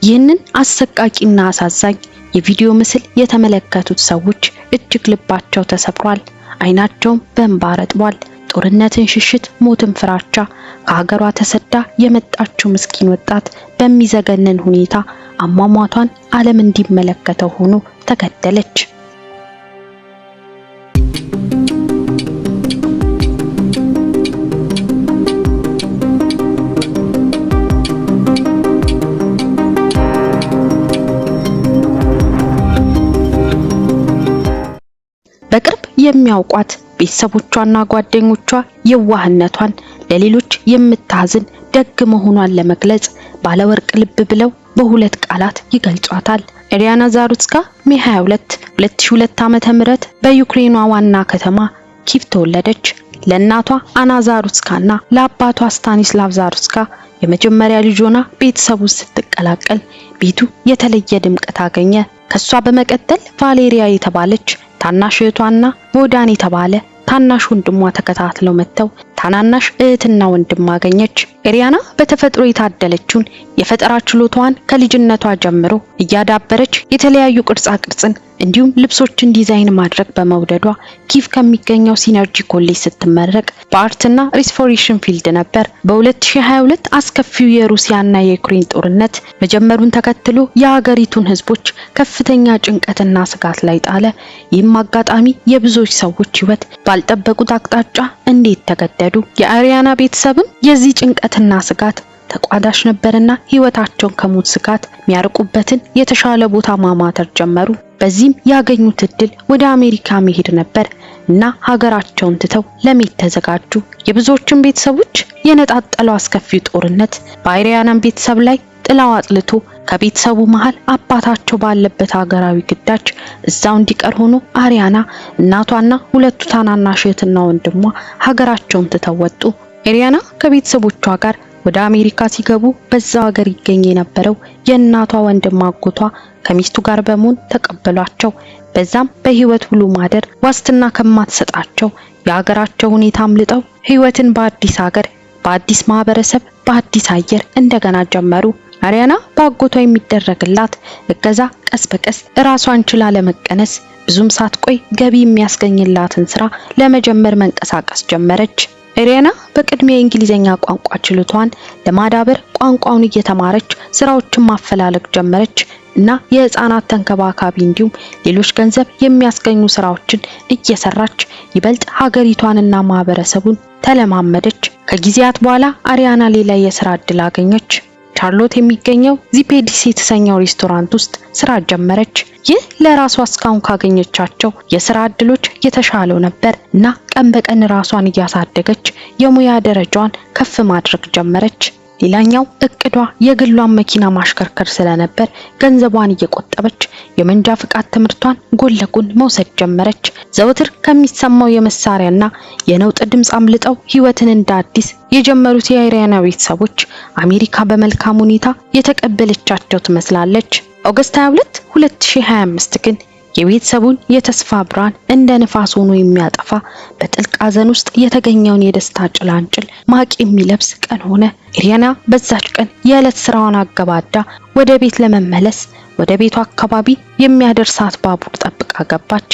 ይህንን አሰቃቂና አሳዛኝ የቪዲዮ ምስል የተመለከቱት ሰዎች እጅግ ልባቸው ተሰብሯል፣ አይናቸውም በእንባ ረጥቧል። ጦርነትን ሽሽት፣ ሞትን ፍራቻ ከሀገሯ ተሰዳ የመጣችው ምስኪን ወጣት በሚዘገንን ሁኔታ አሟሟቷን ዓለም እንዲመለከተው ሆኖ ተገደለች። በቅርብ የሚያውቋት ቤተሰቦቿና ጓደኞቿ የዋህነቷን፣ ለሌሎች የምታዝን ደግ መሆኗን ለመግለጽ ባለወርቅ ልብ ብለው በሁለት ቃላት ይገልጿታል። ኤሪያና ዛሩትስካ May 22 2002 ዓመተ ምህረት በዩክሬኗ ዋና ከተማ ኪቭ ተወለደች። ለእናቷ አና ዛሩትስካና ለአባቷ ስታኒስላቭ ዛሩትስካ የመጀመሪያ ልጅ ሆና ቤተሰቡ ስትቀላቀል ቤቱ የተለየ ድምቀት አገኘ። ከሷ በመቀጠል ቫሌሪያ የተባለች ታናሽ እህቷና ቦዳን የተባለ ታናሽ ወንድሟ ተከታትለው መጥተው ታናናሽ እህትና ወንድም አገኘች። ኤሪያና በተፈጥሮ የታደለችውን የፈጠራ ችሎታዋን ከልጅነቷ ጀምሮ እያዳበረች የተለያዩ ቅርጻ ቅርጽን እንዲሁም ልብሶችን ዲዛይን ማድረግ በመውደዷ ኪቭ ከሚገኘው ሲነርጂ ኮሌጅ ስትመረቅ በ art ና restoration field ነበር። በ2022 አስከፊው የሩሲያና የዩክሬን ጦርነት መጀመሩን ተከትሎ የሀገሪቱን ሕዝቦች ከፍተኛ ጭንቀትና ስጋት ላይ ጣለ። ይህም አጋጣሚ የብዙዎች ሰዎች ሕይወት ባልጠበቁት አቅጣጫ እንዴት ተገደዱ። የአሪያና ቤተሰብም የዚህ ጭንቀትና ስጋት ተቋዳሽ ነበርና ሕይወታቸውን ከሞት ስጋት የሚያርቁበትን የተሻለ ቦታ ማማተር ጀመሩ። በዚህም ያገኙት እድል ወደ አሜሪካ መሄድ ነበር እና ሀገራቸውን ትተው ለመሄድ ተዘጋጁ። የብዙዎችን ቤተሰቦች የነጣጠለው አስከፊው ጦርነት በአሪያናን ቤተሰብ ላይ ጥላው አጥልቶ ከቤተሰቡ መሃል አባታቸው ባለበት ሀገራዊ ግዳጅ እዛው እንዲቀር ሆኖ አሪያና እናቷና ሁለቱ ታናናሽ እህትና ወንድሟ ሀገራቸውን ትተው ወጡ። ኤሪያና ከቤተሰቦቿ ጋር ወደ አሜሪካ ሲገቡ በዛው ሀገር ይገኝ የነበረው የእናቷ ወንድም አጎቷ ከሚስቱ ጋር በመሆን ተቀበሏቸው። በዛም በህይወት ውሎ ማደር ዋስትና ከማትሰጣቸው የሀገራቸው ሁኔታ አምልጠው ህይወትን በአዲስ ሀገር፣ በአዲስ ማህበረሰብ፣ በአዲስ አየር እንደገና ጀመሩ። አሪያና በአጎቷ የሚደረግላት እገዛ ቀስ በቀስ ራሷን ችላ ለመቀነስ ብዙም ሳትቆይ ገቢ የሚያስገኝላትን ስራ ለመጀመር መንቀሳቀስ ጀመረች። ኤሪያና በቅድሚያ የእንግሊዘኛ ቋንቋ ችሎታዋን ለማዳበር ቋንቋውን እየተማረች ስራዎችን ማፈላለግ ጀመረች እና የህፃናት ተንከባካቢ እንዲሁም ሌሎች ገንዘብ የሚያስገኙ ስራዎችን እየሰራች ይበልጥ ሀገሪቷንና ማህበረሰቡን ተለማመደች። ከጊዜያት በኋላ አሪያና ሌላ የስራ እድል አገኘች። ቻርሎት የሚገኘው ዚፔዲስ የተሰኘው ሬስቶራንት ውስጥ ስራ ጀመረች። ይህ ለራሷ እስካሁን ካገኘቻቸው የስራ እድሎች የተሻለው ነበር እና ቀን በቀን ራሷን እያሳደገች የሙያ ደረጃዋን ከፍ ማድረግ ጀመረች። ሌላኛው እቅዷ የግሏን መኪና ማሽከርከር ስለነበር ገንዘቧን እየቆጠበች የመንጃ ፍቃድ ትምህርቷን ጎን ለጎን መውሰድ ጀመረች። ዘወትር ከሚሰማው የመሳሪያና የነውጥ ድምፅ አምልጠው ህይወትን እንደ አዲስ የጀመሩት የአሪያና ቤተሰቦች አሜሪካ በመልካም ሁኔታ የተቀበለቻቸው ትመስላለች። August 22 2025 ግን የቤተሰቡን የተስፋ ብርሃን እንደ ንፋስ ሆኖ የሚያጠፋ በጥልቅ ሐዘን ውስጥ የተገኘውን የደስታ ጭላንጭል ማቅ የሚለብስ ቀን ሆነ። ኤሪያና በዛች ቀን የዕለት ስራዋን አገባዳ ወደ ቤት ለመመለስ ወደ ቤቷ አካባቢ የሚያደርሳት ባቡር ጠብቃ ገባች።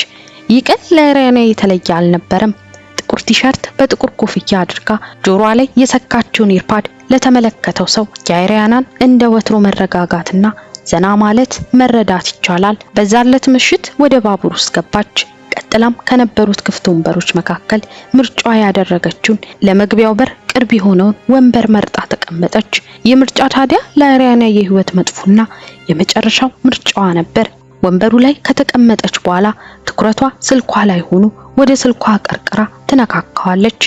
ይህ ቀን ለኤሪያና የተለየ አልነበረም። ጥቁር ቲሸርት በጥቁር ኮፍያ አድርጋ ጆሮዋ ላይ የሰካችውን earpod ለተመለከተው ሰው የአሪያናን እንደ ወትሮ መረጋጋትና ዘና ማለት መረዳት ይቻላል። በዛለት ምሽት ወደ ባቡር ውስጥ ገባች። ቀጥላም ከነበሩት ክፍት ወንበሮች መካከል ምርጫዋ ያደረገችውን ለመግቢያው በር ቅርብ የሆነውን ወንበር መርጣ ተቀመጠች። ይህ ምርጫ ታዲያ ለአሪያና የህይወት መጥፎና የመጨረሻው ምርጫዋ ነበር። ወንበሩ ላይ ከተቀመጠች በኋላ ትኩረቷ ስልኳ ላይ ሆኖ ወደ ስልኳ ቀርቅራ ትነካካዋለች።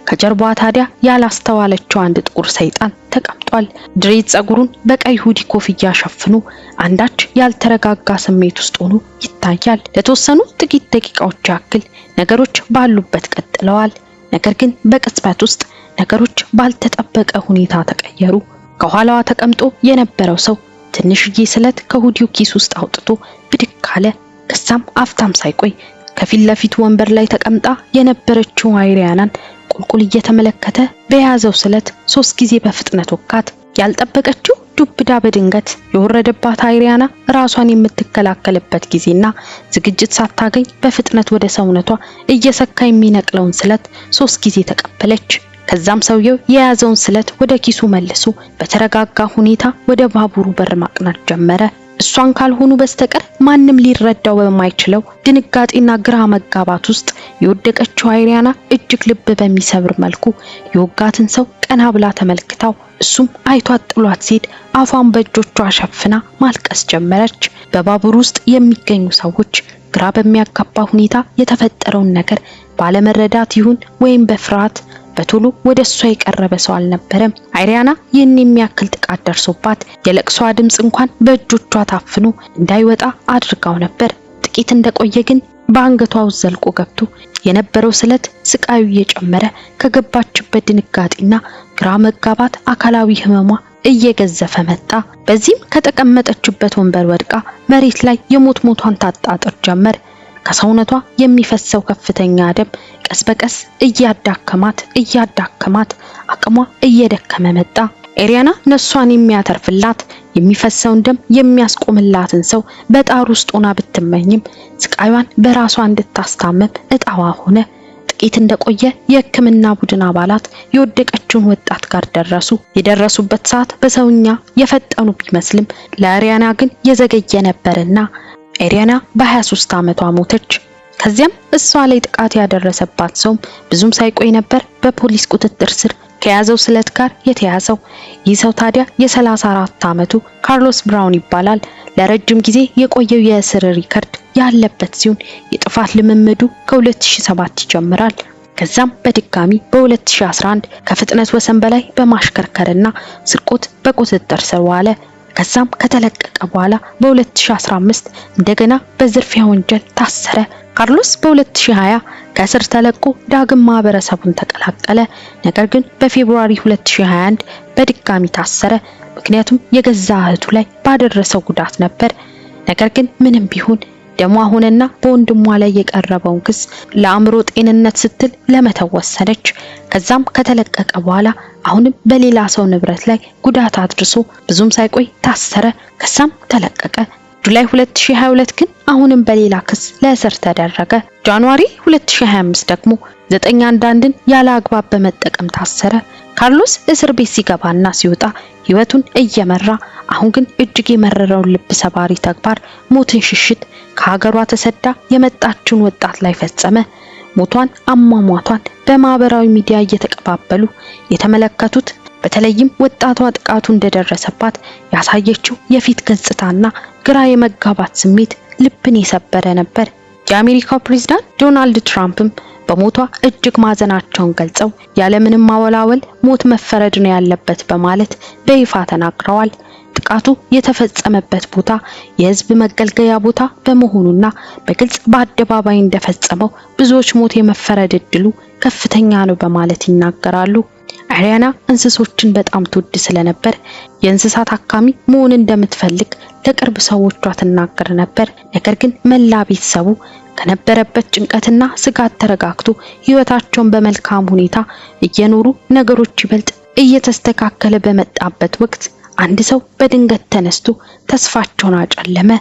ከጀርባዋ ታዲያ ያላስተዋለችው አንድ ጥቁር ሰይጣን ተቀምጧል። dread ጸጉሩን በቀይ hoodie ኮፍያ ሸፍኖ አንዳች ያልተረጋጋ ስሜት ውስጥ ሆኖ ይታያል። ለተወሰኑ ጥቂት ደቂቃዎች ያክል ነገሮች ባሉበት ቀጥለዋል። ነገር ግን በቅጽበት ውስጥ ነገሮች ባልተጠበቀ ሁኔታ ተቀየሩ። ከኋላዋ ተቀምጦ የነበረው ሰው ትንሽዬ ስለት ከ hoodie ው ኪስ ውስጥ አውጥቶ ብድግ አለ። ከዛም አፍታም ሳይቆይ ከፊት ለፊት ወንበር ላይ ተቀምጣ የነበረችው አይሪያናን ቁልቁል እየተመለከተ በያዘው ስለት 3 ጊዜ በፍጥነት ወጋት። ያልጠበቀችው ዱብዳ በድንገት የወረደባት አይሪያና ራሷን የምትከላከልበት ጊዜና ዝግጅት ሳታገኝ በፍጥነት ወደ ሰውነቷ እየሰካ የሚነቅለውን ስለት 3 ጊዜ ተቀበለች። ከዛም ሰውየው የያዘውን ስለት ወደ ኪሱ መልሶ በተረጋጋ ሁኔታ ወደ ባቡሩ በር ማቅናት ጀመረ። እሷን ካልሆኑ በስተቀር ማንም ሊረዳው በማይችለው ድንጋጤና ግራ መጋባት ውስጥ የወደቀችው አይሪያና እጅግ ልብ በሚሰብር መልኩ የወጋትን ሰው ቀና ብላ ተመልክታው እሱም አይቷት ጥሏት ሲሄድ አፏን በእጆቿ ሸፍና ማልቀስ ጀመረች። በባቡር ውስጥ የሚገኙ ሰዎች ግራ በሚያጋባ ሁኔታ የተፈጠረውን ነገር ባለመረዳት ይሁን ወይም በፍርሃት በቶሎ ወደ እሷ የቀረበ ሰው አልነበረም። አይሪያና ይህን የሚያክል ጥቃት ደርሶባት የለቅሷ ድምጽ እንኳን በእጆቿ ታፍኖ እንዳይወጣ አድርጋው ነበር። ጥቂት እንደቆየ ግን በአንገቷ ውስጥ ዘልቆ ገብቶ የነበረው ስለት ስቃዩ እየጨመረ ከገባችበት ድንጋጤና ግራ መጋባት አካላዊ ህመሟ እየገዘፈ መጣ። በዚህም ከተቀመጠችበት ወንበር ወድቃ መሬት ላይ የሞት ሞቷን ታጣጥር ጀመር። ከሰውነቷ የሚፈሰው ከፍተኛ ደም ቀስ በቀስ እያዳከማት አቅሟ እየደከመ መጣ። ኤሪያና ነፍሷን የሚያተርፍላት የሚፈሰውን ደም የሚያስቆምላትን ሰው በጣር ውስጥ ሆና ብትመኝም ስቃዩን በራሷ እንድታስታምም እጣዋ ሆነ። ጥቂት እንደቆየ የሕክምና ቡድን አባላት የወደቀችውን ወጣት ጋር ደረሱ። የደረሱበት ሰዓት በሰውኛ የፈጠኑ ቢመስልም ለኤሪያና ግን የዘገየ ነበርና ኤሪያና በ23 ዓመቷ ሞተች። ከዚያም እሷ ላይ ጥቃት ያደረሰባት ሰው ብዙም ሳይቆይ ነበር በፖሊስ ቁጥጥር ስር ከያዘው ስለት ጋር የተያዘው። ይህ ሰው ታዲያ የ34 ዓመቱ ካርሎስ ብራውን ይባላል። ለረጅም ጊዜ የቆየው የእስር ሪከርድ ያለበት ሲሆን የጥፋት ልምምዱ ከ2007 ይጀምራል። ከዛም በድጋሚ በ2011 ከፍጥነት ወሰን በላይ በማሽከርከርና ስርቆት በቁጥጥር ስር ዋለ። ከዛም ከተለቀቀ በኋላ በ2015 እንደገና በዝርፊያ ወንጀል ታሰረ። ካርሎስ በ2020 ከእስር ተለቆ ዳግም ማህበረሰቡን ተቀላቀለ። ነገር ግን በ February 2021 በድጋሚ ታሰረ። ምክንያቱም የገዛ እህቱ ላይ ባደረሰው ጉዳት ነበር። ነገር ግን ምንም ቢሆን ደሟ ሆነና በወንድሟ ላይ የቀረበውን ክስ ለአእምሮ ጤንነት ስትል ለመተው ወሰነች። ከዛም ከተለቀቀ በኋላ አሁንም በሌላ ሰው ንብረት ላይ ጉዳት አድርሶ ብዙም ሳይቆይ ታሰረ። ከዛም ተለቀቀ። July 2022 ግን አሁንም በሌላ ክስ ለእስር ተደረገ። January 2025 ደግሞ 911ን ያለ አግባብ በመጠቀም ታሰረ። ካርሎስ እስር ቤት ሲገባና ሲወጣ ህይወቱን እየመራ አሁን ግን እጅግ የመረረውን ልብ ሰባሪ ተግባር ሞትን ሽሽት ከሀገሯ ተሰዳ የመጣችውን ወጣት ላይ ፈጸመ። ሞቷን አሟሟቷን በማህበራዊ ሚዲያ እየተቀባበሉ የተመለከቱት በተለይም ወጣቷ ጥቃቱ እንደደረሰባት ያሳየችው የፊት ገጽታና ግራ የመጋባት ስሜት ልብን የሰበረ ነበር። የአሜሪካው ፕሬዝዳንት ዶናልድ ትራምፕም በሞቷ እጅግ ማዘናቸውን ገልጸው ያለምንም ማወላወል ሞት መፈረድ ነው ያለበት በማለት በይፋ ተናግረዋል። ጥቃቱ የተፈጸመበት ቦታ የህዝብ መገልገያ ቦታ በመሆኑና በግልጽ በአደባባይ እንደፈጸመው ብዙዎች ሞት የመፈረድ እድሉ ከፍተኛ ነው በማለት ይናገራሉ። አሪያና እንስሶችን በጣም ትወድ ስለነበር የእንስሳት አካሚ መሆን እንደምትፈልግ ለቅርብ ሰዎቿ ትናገር ነበር። ነገር ግን መላ ቤተሰቡ ከነበረበት ጭንቀትና ስጋት ተረጋግቶ ህይወታቸውን በመልካም ሁኔታ እየኖሩ ነገሮች ይበልጥ እየተስተካከለ በመጣበት ወቅት አንድ ሰው በድንገት ተነስቶ ተስፋቸውን አጨለመ።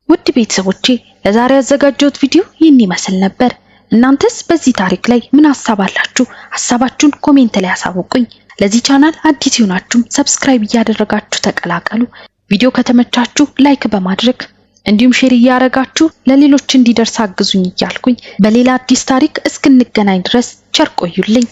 ውድ ቤተሰቦቼ ለዛሬ ያዘጋጀሁት ቪዲዮ ይህን ይመስል ነበር። እናንተስ በዚህ ታሪክ ላይ ምን ሀሳብ አላችሁ? ሀሳባችሁን comment ላይ አሳውቁኝ። ለዚህ ቻናል አዲስ የሆናችሁም subscribe እያደረጋችሁ ተቀላቀሉ። ቪዲዮ ከተመቻችሁ like በማድረግ እንዲሁም share እያደረጋችሁ ለሌሎች እንዲደርስ አግዙኝ እያልኩኝ በሌላ አዲስ ታሪክ እስክንገናኝ ድረስ ቸር ቆዩልኝ።